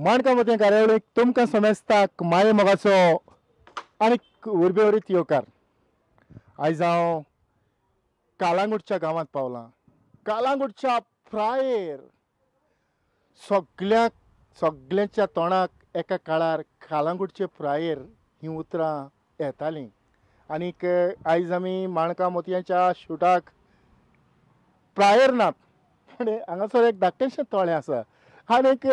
माणकां मोतयां कार्यावळीक तुमकां समेस्ताक माये मोगाचो आनी उर्बेवरीत येवकार। आयज हांव कालांगुटच्या गांवांत पावलां। कालांगुटच्या फ्रायर सगळ्यांच्या तोंडाक एका काळार कालांगुटचे फ्रायर ही उतरां येतालीं। आनीक आयज आमी माणकां मोतयांच्या शुटाक प्रायर नात, पूण हांगासर एक धाकटेंशें तळें आसा आनीक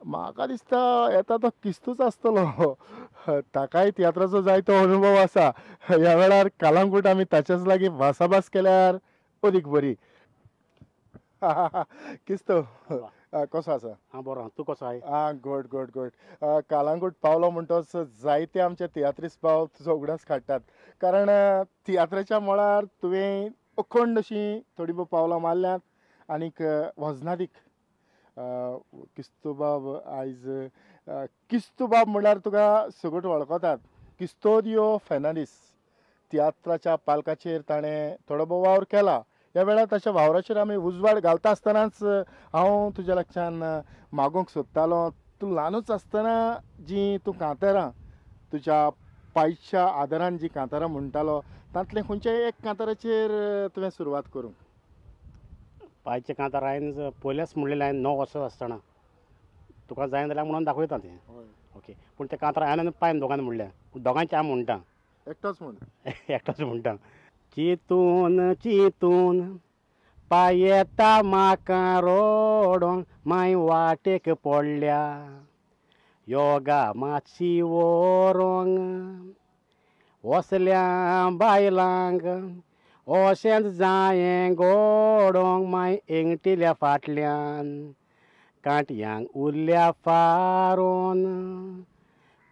म्हाका दिसता येता तो किस्तूच आसतलो, ताकाय तियात्राचो जायतो अनुभव आसा। ह्या वेळार कालांगूट आमी ताच्याच लागीं भासाभास केल्यार अदीक बरी। किस्तो कसो आसा? हां बरो, तूं कसो आहा? आं गुड गुड गुड। कालांगूट पावलो म्हणटच जायते आमचे तियात्रिस्त भाव तुजो उगडास काडटात, कारण तियात्राच्या मळार तुवें अखंड अशीं थोडी भोव पावलां मारल्यांत आनीक वजनादीक। किस्तूबाब आयज किस्तूबाब म्हणल्यार तुका सगट वळखतात। किस्तोदियो फेर्नांडीस तियात्राच्या पालकाचेर ताणें थोडो भोव वावर केला। ह्या वेळार ताच्या वावराचेर आमी उजवाड घालता आसतनाच हांव तुज्या लक्षान मागूंक सोदतालो, तूं ल्हानूच आसतना जीं तूं कांतारां तुज्या पायच्या आदारान जीं कांतारां म्हणटालो तांतलें खंयच्याय एक कांताराचेर तुवें सुरवात करूंक? पायचें कांतार हांवें पयलेंच म्हणलेलें, हांवें 9 वर्सां आसतना तुका जाय जाल्यार म्हणून दाखयता तें। ओके, पूण तें कांतार हांवें आनी पायन दोगांनी म्हणलें, पूण दोगांचें हांव म्हणटा, एकटोच म्हण एकटोच म्हणटा। चिंतून चिंतून पाय येता म्हाका रोडोंक, माय वाटेक पडल्या योगा मातशी व्हरोंक, वसल्या बायलांक अशेंच जायें गोडोंक, माय एंगटिल्या फाटल्यान कांटयांक उरल्या फारोन,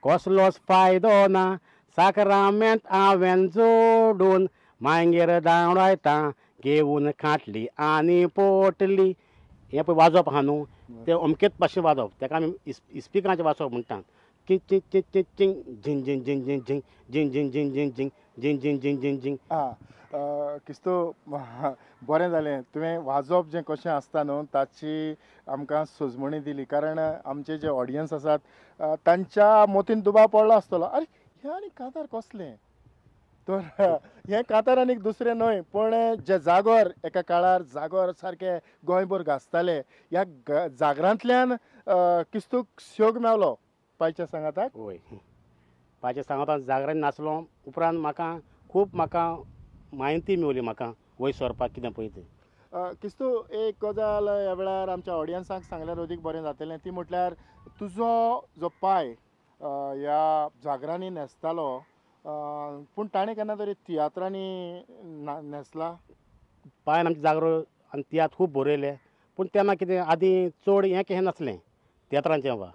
कसलोच फायदो ना साकरामेंत हांवें जोडून, मागीर धांवडायता घेवन खाटली आनी पोटली। हें पळय वाजोवप आहा न्हू, तें अमकेच भाशेन वाजोवप, ताका आमी इस्पिकांचें वाजोवप म्हणटा। चिंग चिंग चिंग चिंग चिंग झिंग झिंग झिंग झिंग झिंग झिंग झिंग झिंग झिंग झिंग झिंग झिंग झिंग झिंग झिंग। आं किस्तू, बरें जालें तुवें वाजोवप जें कशें आसता न्हू ताची आमकां सुजमणी दिली, कारण आमचे जे ऑडियन्स आसात तांच्या मतीन दुबाव पडलो आसतलो, आरे हें आनी कांतार कसलें? तर हें कांतार आनीक दुसरें न्हय, पूण जे जागोर एका काळार जागोर सारके गोंयभर गाजताले, ह्या जागरांतल्यान किस्तूक शोग मेवलो पायच्या सांगाताक। वय, पायच्या सांगाताक जागरान नाचलो उपरांत म्हाका खूब म्हाका म्हायती मेवली, म्हाका वयर सरपाक कितें पळय तें। किस्तू, एक गजाल ह्या वेळार आमच्या ऑडियन्साक सांगल्यार अदीक बरें जातलें, ती म्हटल्यार तुजो जो पाय ह्या जागरांनी न्हेसतालो, पूण ताणें केन्ना तरी तियात्रांनी न्हेसला? पायन आमचे जागरो आनी तियात्र खूब बरयले, पूण तेन्ना कितें आदीं चड हें कितें नासलें तियात्रांचें, बाबा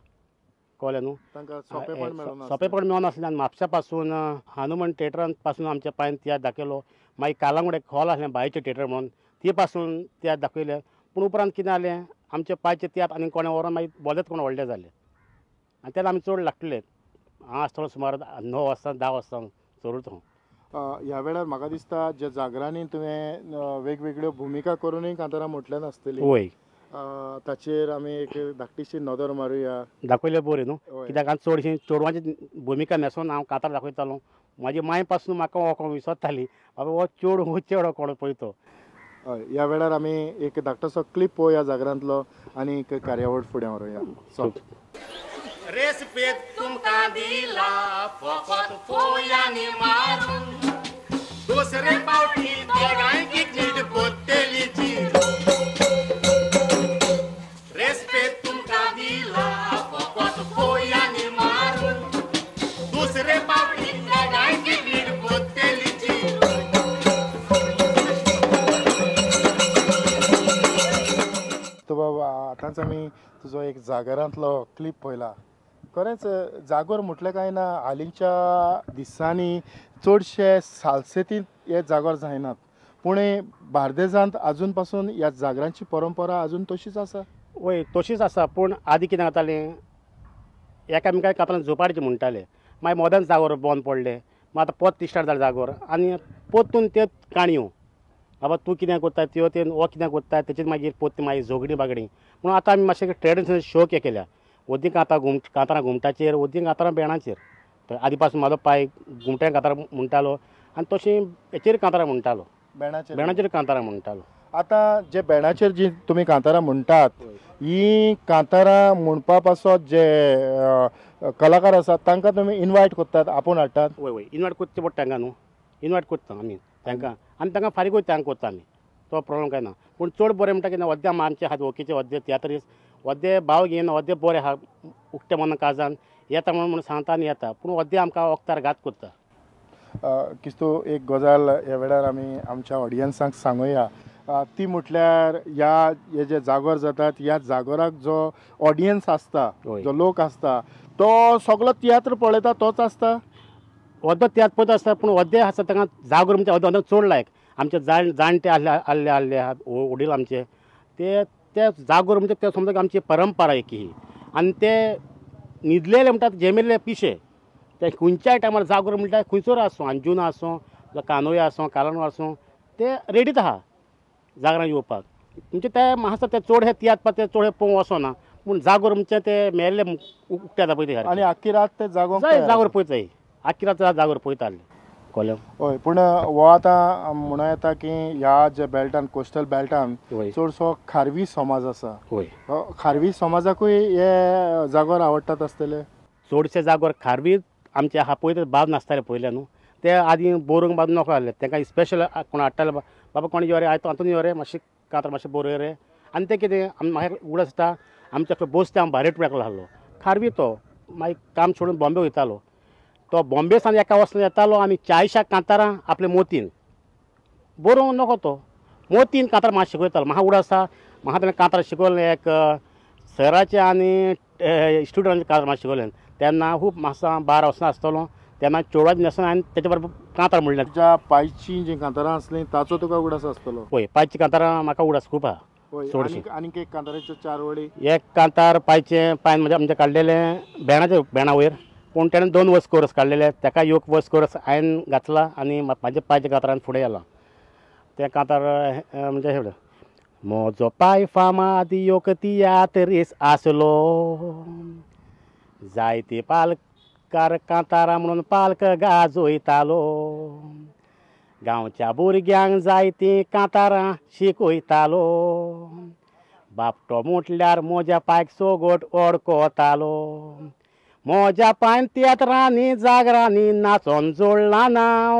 कळ्ळें न्हू, तांकां सोंपेपण मेळनासलें। आनी म्हापशा पासून हनुमान थिएटरान पासून आमच्या पायन तियात्र दाखयलो, मागीर कालांगूट एक हॉल आसलें बायचें थिएटर म्हणून, ती पासून तियात्र दाखयले। पूण उपरांत कितें जालें, आमचे पायचे तियात्र आनी कोणें व्हरोन मागीर बोलेच कोण व्हडले जाले आनी तेन्ना आमी चड लागतले। हांव आसतलो सुमार 9 वर्सां 10 वर्सां चडूच हांव। ह्या वेळार म्हाका दिसता ज्या जागरांनी तुवें वेगवेगळ्यो भुमिका करूनय कांतारां म्हटल्यान आसतली, वय, ताचेर आमी एक धाकटीशी नदर मारुया। दाखयले बरें न्हू, कित्याक हांव चडशी चेडवांची भुमिका न्हेसोन हांव कांतार दाखयतालो। म्हाजी माय पासून म्हाका हो कोण विसरताली, बाबा हो चेडो हो चेडो कोण पळय तो। हय, ह्या वेळार आमी एक धाकटोसो क्लिप पळोवया जागरांतलो आनी एक कार्यावळ फुडें व्हरुया। रेस्पेद तुमकां दिला फकत फोयांनी मारून, दुसरे पावटी दोगांयकी नीट पोत्तेलीची। रेस्पेद तुमकां दिला फकत फोयांनी मारून, दुसरे पावटी दोगांयकी नीट पोत्तेलीची। तो बाबा आतांच आमी तुजो एक जागरांतलो क्लिप पळयला। खरेंच जागोर म्हटलें काय ना हालींच्या दिसांनी चडशे सालसेतींत हे जागोर जायनात, पूण बार्देजांत आजून पासून ह्या जागरांची परंपरा आजून तशीच आसा। वय तशीच आसा, पूण आदीं कितें जातालें, एकामेकाक कांतारां झोपाडचे म्हणटाले, मागीर मोदान जागोर बंद पडले, मागीर आतां परत स्टार्ट जाले जागोर आनी परतून त्यो काणयो बाबा तूं कितें करता त्यो ते हो कितें करता तेचेर मागीर पोत मागीर झगडीं बागडीं. पूण आतां आमी मातशें ट्रेडिशनल शो केल्या, ओद्दी कांतां कांतारां घुमटाचेर, ओद्दी कांतारां बेणाचेर. आदी पासून म्हाजो पाय घुमट्या कांतारां म्हणटालो आनी तशें हेचेर कांतारां म्हणटालो, बेणाचेर कांतारां म्हणटालो. आतां जे बेणाचेर जी तुमी कांतारां म्हणटात ही कांतारां म्हणपा पासत जे कलाकार आसात तांकां तुमी इनवायट करतात, आपोवन हाडटात? वय वय, इनवायट करचें पडटा तांकां न्हू, इनवायट करता आमी तांकां आनी तांकां फारीकूय तांकां करता आमी, तो प्रोब्लम कांय ना. पूण चड बरें म्हणटा कितें अद्दे आमचे आहात वळखीचे अद्दे तियात्रीस, अद्दे भाव घेवन अद्दे बरे आहा उक्ते मना काजान येता म्हणून सांगता आनी येता, पूण अद्दे आमकां वखदार घात करता. किस्तू एक गजाल ह्या वेळार आमी आमच्या ऑडियन्सांक सांगुया, ती म्हटल्यार ह्या हे जे जागोर जातात ह्या जागोराक जो ऑडियन्स आसता, जो लोक आसता तो सगळो तियात्र पळयता तोच आसता, अद्दो तियात्र पळयता आसता. पूण अद्दे आसता तांकां जागोर म्हणजे अद्दो अद्दो चड लायक. आमचे जाणटे आहले आहले आहले आहात वडील आमचे, ते ते जागोर म्हणजे ते समजा आमची परंपरा एक ही, आनी ते न्हिदलेले म्हणटात जेमिल्ले पिशे, ते खंयच्याय टायमार जागोर म्हणल्यार खंयसर आसूं, अंजुना आसूं, कानोय आसूं, कालांव आसूं, ते रेडीच आहा जागरान येवपाक. म्हणजे ते म्हाका ते चड हे तियात्र ते चड हे पळोवंक वचना, पूण जागोर म्हणजे ते मेल्ले उक्ते जाता पळय आनी आख्खी रात ते जागोर पळयताय, आख्खी रात जागोर पळयताले कोलम. हय, पूण हो आतां म्हणूं येता की ह्या जे बेल्टान कोस्टल बेल्टान चडसो खारवी समाज आसा, खारवी समाजाकूय हे जागोर आवडटात आसतले? चडशे जागोर खारवी आमचे आहा पळय ते बाब नासताले पयले न्हू, ते आदीं बरोवंक बाब नको आहले, तांकां स्पेशल कोण हाडटाले बाबा कोण यो रे आयतो आंतोनी यो रे मातशें कांतार मातशें बरोय रे. आनी तें कितें म्हाका उगडास आसता आमच्या बोस्ते हांव बारेट एकलो आहलो खारवी, तो मागीर काम सोडून बॉम्बे वयतालो, तो बॉम्बे सान एका वचून येतालो आनी 40 कांतारां आपले मोतीन बरोवंक नको, तो मोतीन कांतारां म्हाका शिकयतालो. म्हाका उगडास आसा म्हाका ताणें कांतारां शिकयलें एक सराचें आनी स्टुडंटाचें कांतार म्हाका शिकयलें. तेन्ना खूब म्हाका 12 वर्सां आसतलो तेन्ना चेडवाचें न्हेसून हांवें तेचे बरोबर कांतार म्हणलें. तुज्या पायची जी कांतारां आसलीं ताचो तुका उगडास आसतलो? हय, पायची कांतारां म्हाका उगडास खूब आहा. आनीक एक कांताराच्यो 4 वळी. एक कांतार पायचें पायन म्हणजे आमचें काडलेलें बेणाचें, बेणा वयर, पूण तेणें 2 वर्स कोरस काडलेले, ताका एक वर्स कोरस हांवें घातला आनी म्हाजे पायच्या कांतारान फुडें गेला. तें कांतार म्हणजे हें म्हजो पाय फामाद एक तियात्रीस आसलो, जायते पालकार कांतारां म्हणून पालक गाजयतालो, गांवच्या भुरग्यांक जायतीं कांतारां शिकयतालो, बापटो म्हटल्यार म्हज्या पायक सोगोट ओडकोतालो, म्हज्या पायन तियात्रांनी जागरांनी नाचोन जोडला नांव,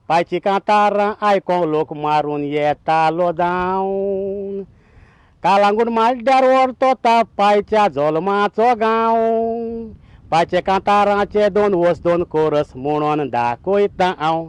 पायची कांतारां आयकोंक लोक मारून येतालो धांवन, कालांगूट माड्ड्यार व्हरतोता पायच्या जल्माचो गांव, पायचे कांतारांचे 2 वर्स 2 कोरस म्हणून दाखयता हांव,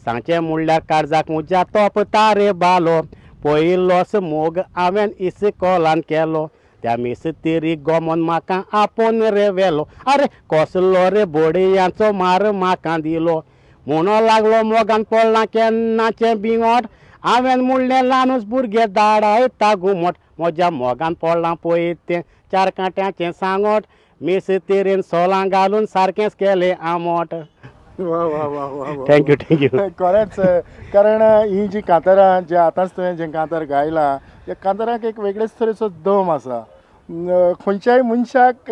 सांगचें म्हणल्यार काळजाक म्हज्या तोपता रे बालो, पयलोच मोग हांवें इस्कोलान केलो, त्या मिस्त्री गोमोन म्हाका आपोवन रे व्हेलो, आरे कसलो रे बोडयांचो मार म्हाका दिलो, म्हणो लागलो मोगान पडलां केन्नाचें बिंगोट, हांवें म्हणलें ल्हानूच भुरगें दाडायता घुमट, म्हज्या मोगान पडलां पळय तें 4 कांट्याचें सांगोट, मिस्त्रीन सोलां घालून सारकेंच केलें आमोट. वा वा वा वा, thank you thank you. खरेंच, कारण ही जी कांतारां जे आतांच तुवें जें कांतार गायलां ह्या कांतारांक एक वेगळेच तरेचो दम आसा, खंयच्याय मनशाक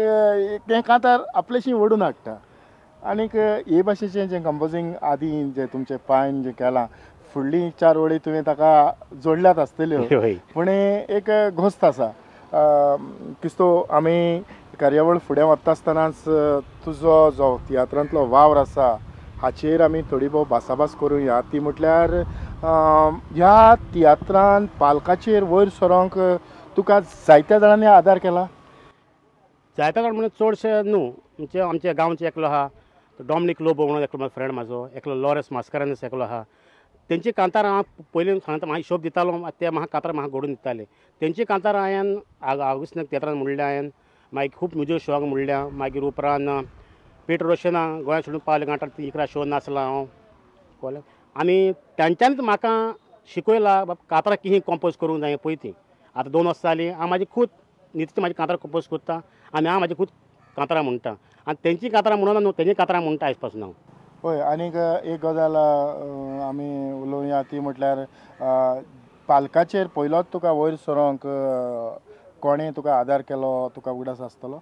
तें कांतार आपलेशी ओडून हाडटा. आनीक हे भाशेचें जें कंपोजींग आदीं जें तुमचें पायन जें केलां फुडलीं 4 वळी तुवें ताका जोडल्यात आसतल्यो, पूण एक घोस्त आसा. किस्तो आमी कार्यावळ फुडें वता आसतनाच तुजो जो तियात्रांतलो वावर आसा हाचेर आमी थोडी भोव भासाभास करुया. ती म्हटल्यार ह्या तियात्रान पालकाचेर वयर सरोंक तुका जायत्या जाणांनी आदार केला? जायत्या जाण म्हणजे चडशे न्हू, म्हणजे आमच्या गांवचे एकलो आहा डॉमनीक लोबो म्हणून एकलो फ्रेंड म्हाजो, एकलो लॉरेन्स मास्करानस एकलो आहा, तेंची कांतारां हांव पयलीं सांगता म्हाका हिशोब दितालो, ते म्हाका कांतारां म्हाका घडोवन दिताले. तेंची कांतारां हांवें आगुस्तीन तियात्रान म्हणल्या हांवें, मागीर खूब म्युजीक शोआक म्हणल्या, मागीर उपरांत पेट रोशना गोंया सोडून पावले गांठार 11 शो नाचला हांव, कळ्ळें. आनी तांच्यांनीच म्हाका शिकयला बाबा कांतारां कितें कंपोज करूंक जाय पळय ती. आतां 2 वर्सां जालीं हांव म्हाजी खूद नित्य म्हाजी कांतारां कंपोज करता आनी हांव म्हाजी खूद कांतारां म्हणटा, आनी तेंची कांतारां म्हणून न्हू तेंची कांतारां म्हणटा आयज पासून हांव. हय, आनीक एक गजाल आमी उलोवया ती म्हटल्यार पालकाचेर पयलोच तुका वयर सरोंक कोणें तुका आदार केलो, तुका उगडास आसतलो?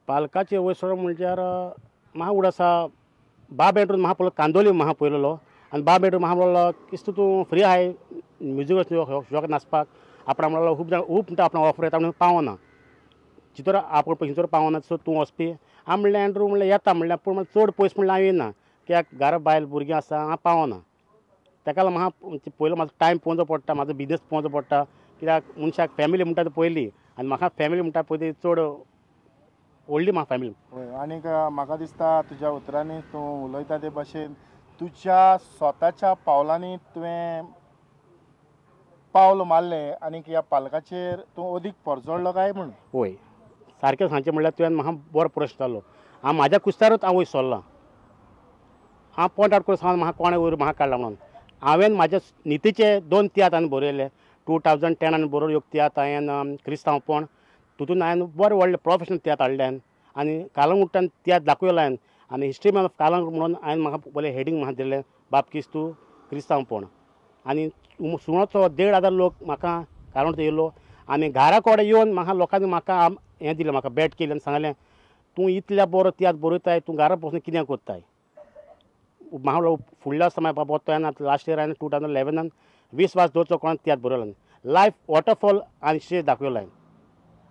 पालकाचेर वयर सरोंक म्हणल्यार म्हाका उगडास आसा बाब एंड्रून म्हाका पयलो कांदोली म्हाका पयलेलो आनी बाब एंड्रून म्हाका म्हणलो किस्तू तूं फ्री आहाय म्युजीक शॉक नाचपाक आपणा म्हणलो खूब जाण खूब म्हणटा आपणा ऑफर येता म्हणून पावना चितोर आपूण पयशे पावना सो तूं वचपी. हांव म्हणलें एंड्रू म्हणलें येता म्हणलें पूण चड पयस म्हणल्यार हांव येना कित्याक घरा बायल भुरगीं आसा हांव पावना. ताका लागून म्हाका पयलो म्हाजो टायम पळोवचो पडटा, म्हाजो बिजनेस पळोवचो पडटा कित्याक मनशाक फॅमिली म्हणटा ती पयली आनी म्हाका फॅमिली म्हणटा पयली चड व्हडली म्हाका फॅमिली. हय, आनीक म्हाका दिसता तुज्या उतरांनी तूं उलयता ते भाशेन तुज्या स्वताच्या पावलांनी तुवें पावल मारलें आनीक ह्या पालकाचेर तूं अदीक परजळ्ळो काय म्हूण? हय, सारकें सांगचें म्हणल्यार तुवें म्हाका बरो प्रश्न जालो. हांव म्हाज्या कुस्तारूच हांव वयर सरलां. हांव पॉयंट आवट करून सांग म्हाका कोणें वयर म्हाका काडला म्हणून. हांवें म्हाज्या नितीचे 2 तियात्र हांवें बरयले. 2010 बरोवन एक तियात्र हांवें क्रिस्तांवपण तितून हांवें बरें व्हडलें प्रोफेशनल तियात्र हाडले आनी कालंगुटान तियात्र दाखयलो हांवें आनी हिस्ट्री मॅन ऑफ कालंगूट म्हणून हांवें म्हाका पयलें हेडींग म्हाका दिलें बाब किस्तू क्रिस्तांवपण. आनी सुमारचो 1500 लोक म्हाका कालंगूट येयलो आनी घरा कडेन येवन म्हाका लोकांनी म्हाका हें दिलें, म्हाका भेट केली आनी सांगलें तूं इतल्या बरो तियात्र बरयताय तूं घरा बसून कितें करताय. म्हाका फुडल्या वर्सा मागीर बाबा तो लास्ट इयर हांवें 2011 20 वाज दवरचो कोण तियात्र बरयलो लायफ वॉटरफॉल आनी स्टेज दाखयलो हांवें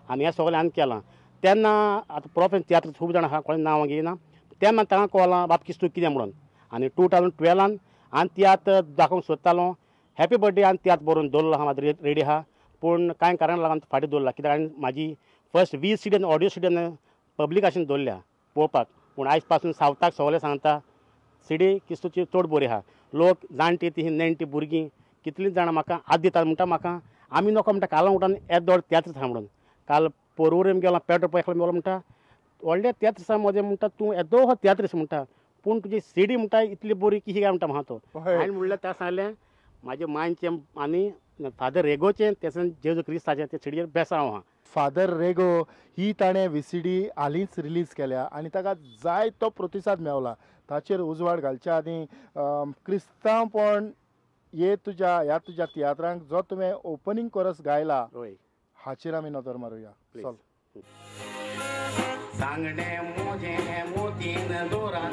आनी हें सगळें हांवें केलां. तेन्ना आतां प्रोफेशनल तियात्र खूब जाणां आसा कोणें नांव घेयना तेन्ना तांकां कळ्ळां बाब किस्तू कितें म्हणून. आनी 2012 हांवें तियात्र दाखोवंक सोदतालो हॅपी बर्थडे हांवें तियात्र बरोवन दवरलो आहा म्हाजो रेडी आहा पूण कांय कारणाक लागून फाटीं दवरला कित्याक हांवें म्हाजी फर्स्ट 20 सीडी आनी ऑडियो सीडी पब्लिकाशेन दवरल्या पळोवपाक. पूण आयज पासून सावथाक सगळें सांगता सीडी किस्तूची चड बरी आहा. लोक जाणटी ती नेणटी भुरगीं कितलीं जाणां म्हाका आद दितात म्हणटा म्हाका आमी नको म्हणटा कालंगुटान येदोळ तियात्र आसा म्हणून. काल पोरवोरीम गेलो पेट्रोल पंपाक गेलो म्हणटा व्हडले तियात्र मदें म्हणटा तूं येदो हो तियात्रीस म्हणटा पूण तुजी सीडी म्हणटा इतली बरी की काय म्हणटा म्हाका तो. हांवें म्हणल्यार ताका सांगलें म्हाजे मांयचें आनी फादर रेगोचें तें जेजू क्रिस्ताचें ते सिडीचेर बेसांव आहा. फादर रेगो ही ताणें VCD हालींच रिलीज केल्या आनी ताका जाय तो प्रतिसाद मेवला. ताचेर उजवाड घालच्या आदीं क्रिस्तांवपण हे तुज्या ह्या तुज्या तियात्रांक जो तुवें ओपनींग कोरस गायला हाचेर आमी नदर मारुया. चल. सांगणें मोजें मोतीन दोरान